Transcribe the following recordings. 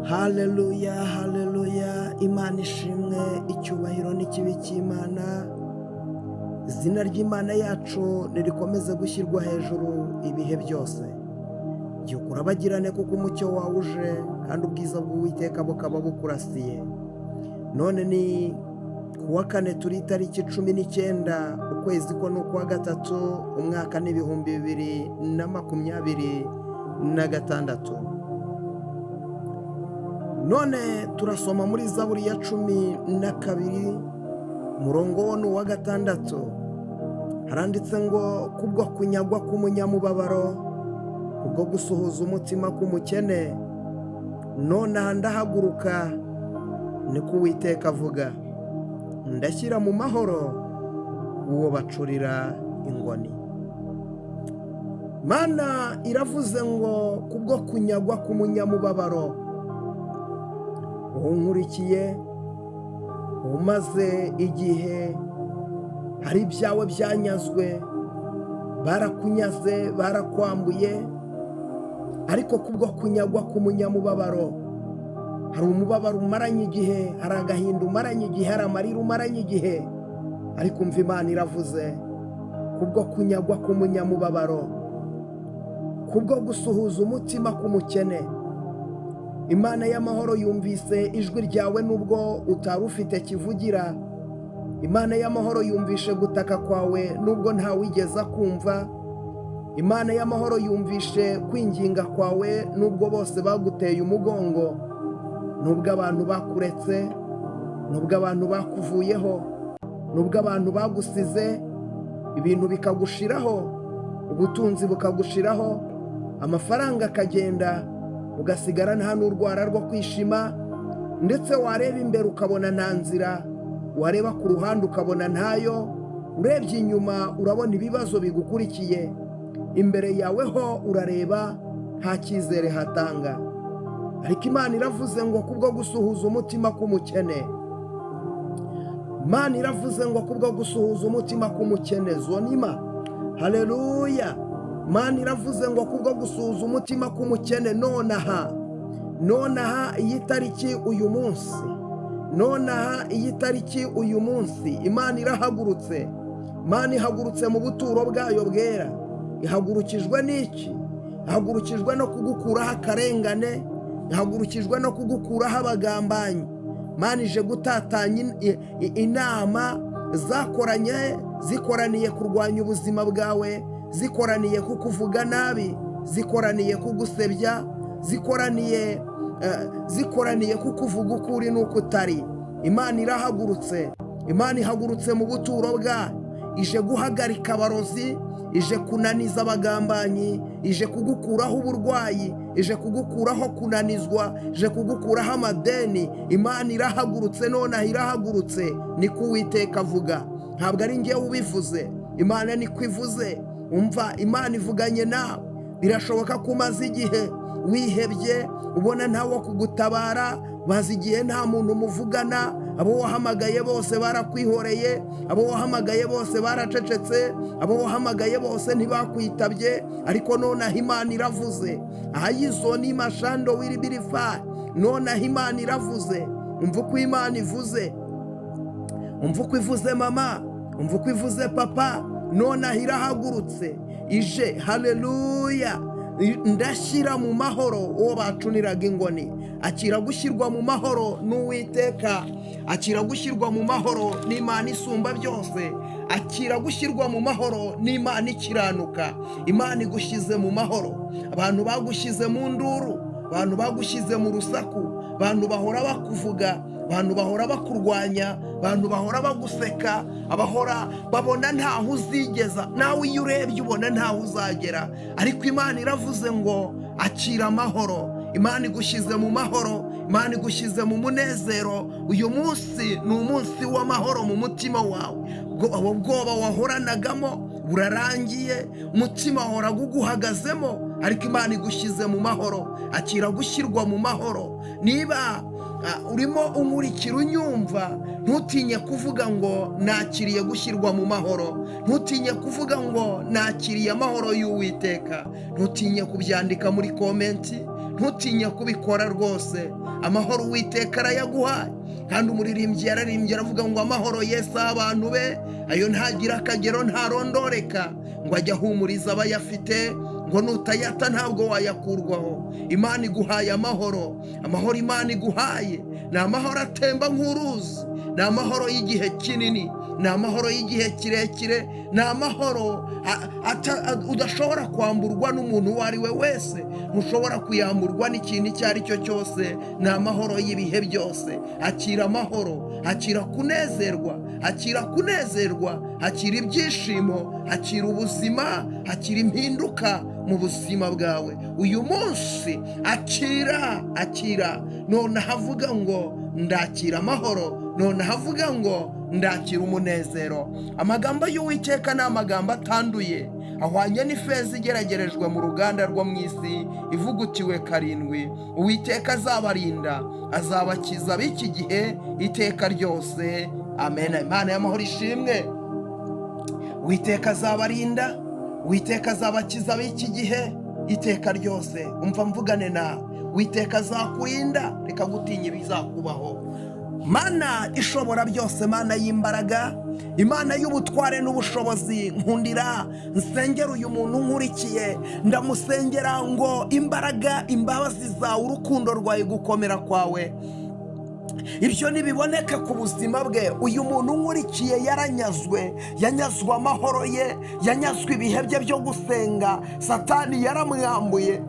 Haleluya, haleluya! Imana ishimwe, icyubahiro n'ikibi cy'Imana. Izina ry'Imana yacu nirikomeze gushyirwa hejuru ibihe byose. Byuka urabagirane, kuko umucyo wawe uje kandi ubwiza bw'Uwiteka bukaba bukurasiye. None ni ku wa kane, turi itariki 19, ukwezi ko ni ukwa gatatu, umwaka ni 2026. None turasoma muri Zaburi ya 12, umurongo wo ni uwa 6. Haranditse ngo: "Kubwo kunyagwa k'umunyamubabaro, kubwo gusuhuza umutima k'umukene, nonaha ndahaguruka, niko Uwiteka avuga, ndashyira mu mahoro uwo bacurira ingoni." Mana iravuze ngo kubwo kunyagwa k'umunyamubabaro. Unkurikiye, umaze igihe hari ibyawe byanyazwe, barakunyaze, barakwambuye, ariko kubwo kunyagwa k'umunyamubabaro, hari umubabaro umaranye igihe, hari agahinda umaranye igihe, hari amarira umaranye igihe, ariko umva, Imana iravuze: kubwo kunyagwa k'umunyamubabaro, kubwo gusuhuza umutima k'umukene. Imana y'amahoro yumvise ijwi ryawe nubwo utari ufite kivugira. Imana y'amahoro yumvishe gutaka kwawe nubwo ntawigeze akumva. Imana y'amahoro yumvishe kwinginga kwawe nubwo bose baguteye umugongo, nubwo abantu bakuretse, nubwo abantu bakuvuyeho, nubwo abantu bagusize, ibintu bikagushiraho, ubutunzi bukagushiraho, amafaranga akagenda, ugasigara nta n'urwara rwo kwishima, ndetse wareba imbere ukabona nta nzira, wareba ku ruhande ukabona ntayo, urebye inyuma urabona ibibazo bigukurikiye, imbere yawe ho urareba nta cyizere hatanga. Ariko Imana iravuze ngo kubwo gusuhuza umutima k'umukene, Imana iravuze ngo kubwo gusuhuza umutima k'umukene, zonima, haleluya! Imana iravuze ngo kubwo gusuhuza umutima k'umukene, nonaha, nonaha, iyi tariki, uyu munsi, nonaha, iyi tariki, uyu munsi, Imana irahagurutse. Imana ihagurutse mu buturo bwayo bwera. Ihagurukijwe n'iki? Ihagurukijwe no kugukuraho akarengane, ihagurukijwe no kugukuraho abagambanyi. Imana ije gutatanya inama zakoranye, zikoraniye kurwanya ubuzima bwawe, zikoraniye kukuvuga nabi, zikoraniye kugusebya, zikoraniye kukuvuga uko uri n'uko utari. Imana irahagurutse. Imana ihagurutse mu buturo bwayo, ije guhagarika abarozi, ije kunaniza abagambanyi, ije kugukuraho uburwayi, ije kugukuraho kunanizwa, ije kugukuraho amadeni. Imana irahagurutse nonaha, irahagurutse, niko Uwiteka avuga. Ntabwo ari ngewe ubivuze, Imana niko ivuze. Umva, Imana ivuganye nawe. Birashoboka ko umaze igihe wihebye, ubona ntawo kugutabara, maze igihe nta muntu muvugana, abo wahamagaye bose barakwihoreye, abo wahamagaye bose baracecetse, abo wahamagaye bose ntibakwitabye. Ariko nonaha Imana iravuze. Ahayizo ni mashando wiribirifa. Nonaha Imana iravuze. Umva uko Imana ivuze, umva uko ivuze mama, umva uko ivuze papa. Nonaha irahagurutse, ije, haleluya! "Ndashyira mu mahoro uwo bacuniraga ingoni." Akira gushyirwa mu mahoro n'Uwiteka, akira gushyirwa mu mahoro n'Imana isumba byose, akira gushyirwa mu mahoro n'Imana ikiranuka. Imana igushyize mu mahoro. Abantu bagushyize mu nduru, abantu bagushyize mu rusaku, abantu bahora bakuvuga, abantu bahora bakurwanya, abantu bahora baguseka, abahora babona ntaho uzigeza, nawe iyo urebye ubona ntaho uzagera. Ariko Imana iravuze ngo akira amahoro. Imana igushyize mu mahoro, Imana igushyize mu munezero. Uyu munsi ni umunsi w'amahoro mu mutima wawe. Ubwo bwoba wahoranagamo burarangiye, umutima wahoraga uguhagazemo, ariko Imana igushyize mu mahoro. Akira gushyirwa mu mahoro. Niba urimo unkurikira, unyumva, ntutinye kuvuga ngo nakiriye gushyirwa mu mahoro. Ntutinye kuvuga ngo nakiriye amahoro y'Uwiteka. Ntutinye kubyandika muri comment. Ntutinye kubikora rwose. Amahoro Uwiteka arayaguhaye. Kandi umuririmbyi yararimbye aravuga ngo amahoro Yesu aha abantu be, ayo ntagira akagero, ntarondoreka, ngo ajye ahumuriza abayafite, ngo nutayata ntabwo wayakurwaho. Imana iguhaye amahoro. Amahoro Imana iguhaye ni amahoro atemba nk'uruzi, ni amahoro y'igihe kinini, ni amahoro y'igihe kirekire, ni amahoro udashobora kwamburwa n'umuntu uwo ari we wese, ntushobora kuyamburwa n'ikintu icyo ari cyo cyose. Ni amahoro y'ibihe byose. Akira amahoro, akira kunezerwa, akira kunezerwa, akira ibyishimo, akira ubuzima, akira impinduka mu buzima bwawe uyu munsi. Akira, akira. Noneho avuga ngo ndakira amahoro, noneho avuga ngo ndakira umunezero. Amagambo y'Uwiteka ni amagambo atanduye, ahwanye n'ifeza igeragerejwe mu ruganda rwo mu isi, ivugutiwe karindwi. Uwiteka azabarinda, azabakiza b'iki gihe iteka ryose. Amen. Imana y'amahoro ishimwe. Uwiteka azabarinda, Uwiteka azabakiza b'iki gihe iteka ryose. Umva mvugane nawe, Uwiteka azakurinda, reka gutinya ibizakubaho. Mana ishobora byose, Mana y'imbaraga, Imana y'ubutware n'ubushobozi, nkundira nsengera uyu muntu nkurikiye. Ndamusengera ngo imbaraga, imbabazi zawe, urukundo rwawe, gukomera kwawe, ibyo ntibiboneke ku buzima bwe. Uyu muntu nkurikiye yaranyazwe, yanyazwe amahoro ye, yanyazwe ibihe bye byo gusenga. Satani yaramwambuye,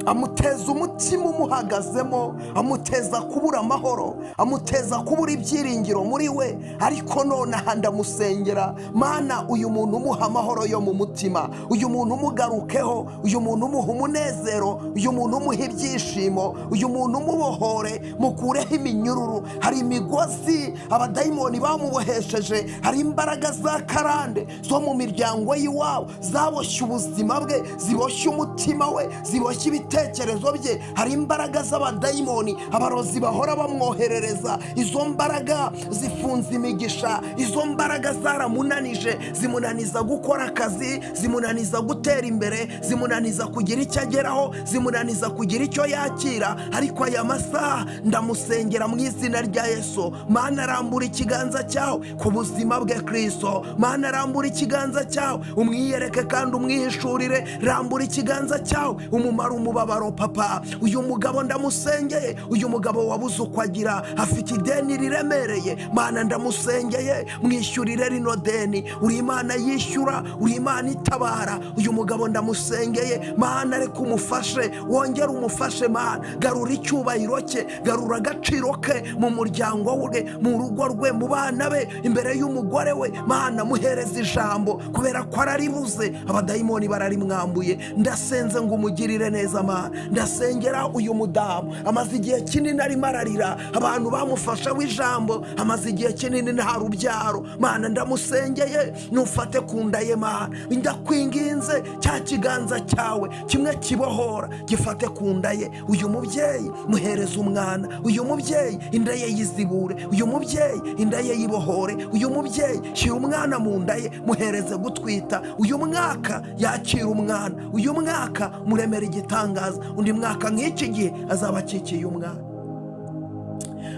amuteza umutima umuhagazemo, amuteza kubura amahoro, amuteza kubura ibyiringiro muri we. Ariko nonaha ndamusengera. Mana, uyu muntu umuha amahoro yo mu mutima, uyu muntu umugarukeho, uyu muntu umuha umunezero, uyu muntu umuha ibyishimo, uyu muntu umubohore, mukureho iminyururu. Hari imigozi abadayimoni bamubohesheje, hari imbaraga za karande zo mu miryango y'iwabo zaboshye ubuzima bwe, ziboshye umutima we, ziboshye ibitekerezo bye. Hari imbaraga z'abadayimoni, abarozi bahora bamwoherereza. Izo mbaraga zifunze imigisha, izo mbaraga zaramunanije, zimunaniza gukora akazi, zimunaniza gutera imbere, zimunaniza kugira icyo ageraho, zimunaniza kugira icyo yakira. Ariko aya masaha ndamusengera mu izina rya Yesu. Mana, arambura ikiganza cyawe ku buzima bwe. Kristo, Mana, arambura ikiganza cyawe umwiyereke kandi umwihishurire. Rambura ikiganza cyawe umumara umubabaro. Papa, uyu mugabo ndamusengeye, uyu mugabo wabuze uko agira, afite ideni riremereye. Mana, ndamusengeye, mwishyurire rino deni. Uri Imana yishyura, uri Imana itabara. Uyu mugabo ndamusengeye. Mana, reka umufashe, wongere umufashe. Mana, garura icyubahiro cye, garura agaciro ke mu muryango we, mu rugo rwe, mu bana be, imbere y'umugore we. Mana, muhereze ijambo kubera ko araribuze, abadayimoni bararimwambuye. Ndasenze ngo umugirire neza. Mana, ndasengera uyu mudamu, amaze igihe kinini arimo ararira, abantu bamufasheho ijambo, amaze igihe kinini nta rubyaro. Mana, ndamusengeye, nufate ku nda ye. Mana, ndakwinginze, cya kiganza cyawe kimwe kibohora gifate ku nda ye. Uyu mubyeyi muhereze umwana, uyu mubyeyi inda ye yizibure, uyu mubyeyi inda ye yibohore, uyu mubyeyi shyira umwana mu nda ye, muhereze gutwita. Uyu mwaka yakira umwana, uyu mwaka muremera igitangaza, undi mwaka nk'iki gihe azaba akikiye umwana.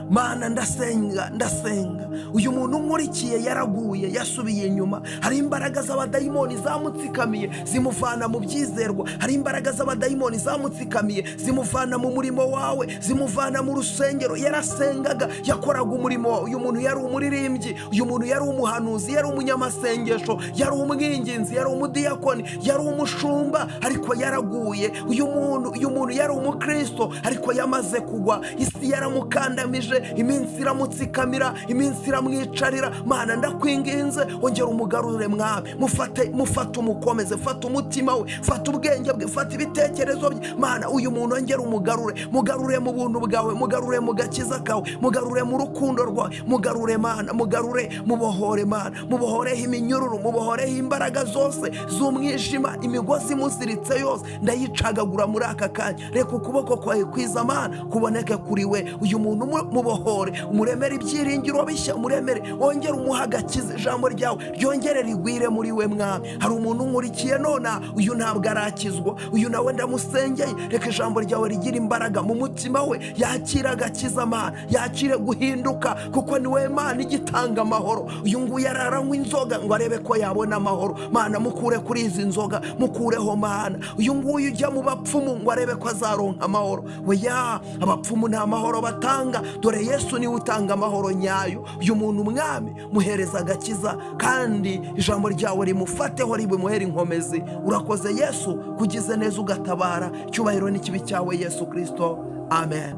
Mana, ndasenga, ndasenga. Uyu muntu nkurikiye yaraguye, yasubiye inyuma. Hari imbaraga z'abadayimoni zamutsikamiye, zimuvana mu byizerwa. Hari imbaraga z'abadayimoni zamutsikamiye, zimuvana mu murimo wawe, zimuvana mu rusengero. Yarasengaga, yakoraga umurimo wawe. Uyu muntu yari umuririmbyi, uyu muntu yari umuhanuzi, yari umunyamasengesho, yari umwinginzi, yari umudiyakoni, yari umushumba, ariko yaraguye. Uyu muntu yari umukristo, ariko yamaze kugwa. Isi yaramukandamije, iminsi iramutsikamira, iminsi iramwicarira. Mana, ndakwinginze, ongera umugarure. Mwami, mufate, mufate, umukomeze. Fata umutima we, fata ubwenge bwe, fata ibitekerezo bye. Mana, uyu muntu ongera umugarure, mugarure mu buntu bwawe, mugarure mu gakiza kawe, mugarure mu rukundo rwawe. Mugarure, Mana, mugarure, mubohore. Mana, mubohoreho iminyururu, mubohoreho imbaraga zose z'umwijima. Imigozi imuziritse yose ndayicagagura muri aka kanya. Reka ukuboko kwawe kwiza, Mana, kuboneke kuri we. Uyu muntu Mubohore, umuremere ibyiringiro bishya, umuremere, wongere umuhe agakiza, ijambo ryawe ryongere rigwire muri we. Mwami, hari umuntu unkurikiye nona, uyu ntabwo arakizwa, uyu nawe ndamusengeye. Reka ijambo ryawe rigire imbaraga mu mutima we, yakire agakiza Mana, yakire guhinduka, kuko ni we Mana igitanga amahoro. Uyu nguyu araranywa inzoga ngo arebe ko yabona amahoro. Mana, mukure kuri izi nzoga, mukureho Mana. Uyu nguyu ujya mu bapfumu ngo arebe ko azaronka amahoro, weya, abapfumu nta mahoro batanga. Dore Yesu niwe utanga amahoro nyayo. Uyu muntu, Mwami, muhereza agakiza, kandi ijambo ryawe rimufateho, ribimuhere inkomezi. Urakoze Yesu, kugize neza ugatabara. Icyubahiro n'ikibi cyawe, Yesu Kirisito, amen.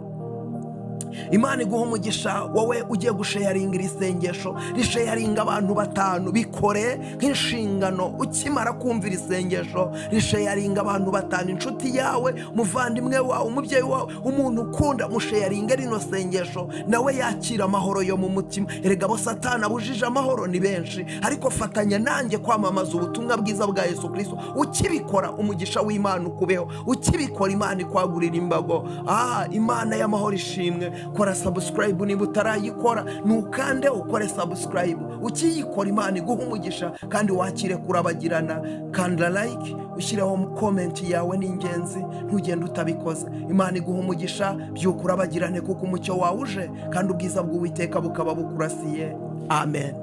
Imana iguha umugisha. Wowe ugiye gusharinga iri sengesho, risharinga abantu batanu. Bikore nk'inshingano. Ukimara kumva iri sengesho, risharinga abantu batanu, inshuti yawe, umuvandimwe wawe, umubyeyi wawe, umuntu ukunda. Musharinge rino sengesho, nawe yakira amahoro yo mu mutima. Erega abo Satani abujije amahoro ni benshi, ariko fatanya nanjye kwamamaza ubutumwa bwiza bwa Yesu Kirisito. Ukibikora, umugisha w'Imana ukubeho. Ukibikora, Imana ikwagurira imbago. Imana y'amahoro ishimwe. Kora subscribe niba utarayikora, nukande ukore subscribe. Ukiyikora, Imana iguha umugisha kandi wakire kurabagirana. Kanda like, ushyireho comment yawe, ni ingenzi, ntugende utabikoze. Imana iguha umugisha. Byuka urabagirane, kuko umucyo wawe uje kandi ubwiza bw'Uwiteka bukaba bukurasiye. Amen.